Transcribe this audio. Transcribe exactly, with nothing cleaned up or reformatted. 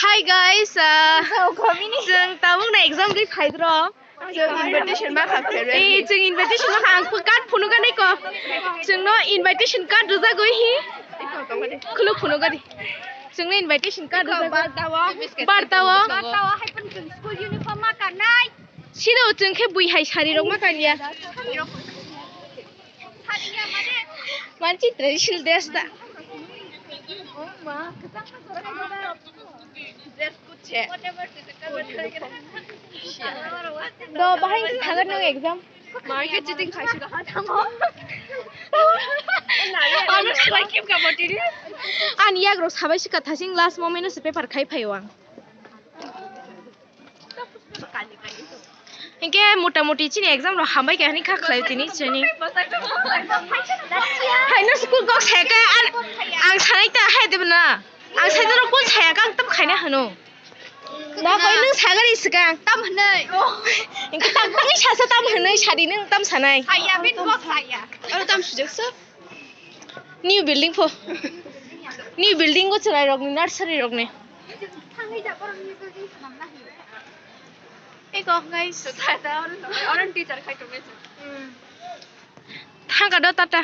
Hi guys, uh, chwng tabuk na exam ri phaidro. Chwng invitation ma kha phere. Eh, chwng invitation ma kha, ang card phunuk gani ko. Chwng no invitation card rwjagwi hi. Khuluk phunuk gani. Chwng no invitation card rwjagwi. Barta o. Barta o. Barta o hai pun chwng school uniform ma kanai. Sino chwng khe bui hai sari rok ma kanya. Manchi traditional dress da. Do bahai thagar nang exam. Market cheating khai sida ha tamo. Ano slai kim ka botiri. Ani yag rok sabai sika thasing last moment se paper khai phai wang. Hinkhe mota moti chini exam rok hambai kha hini kha khlai tini chini. Haino school kok saya khe ang, ang sanai ta hai de na. Ang sai doro kun saya kang tam khaina hano. Da koi nung sagari sikang. Tam hwnwi. Hinkhe tam koi sasa tam hwnwi sadi nung tam sanai. Saya bin bok saya. Aro tam sujak sa. New building pho. New building go chwrai rok ni nursery rok ni. Eko guys. Orang teacher khai tong. Thangka do tata.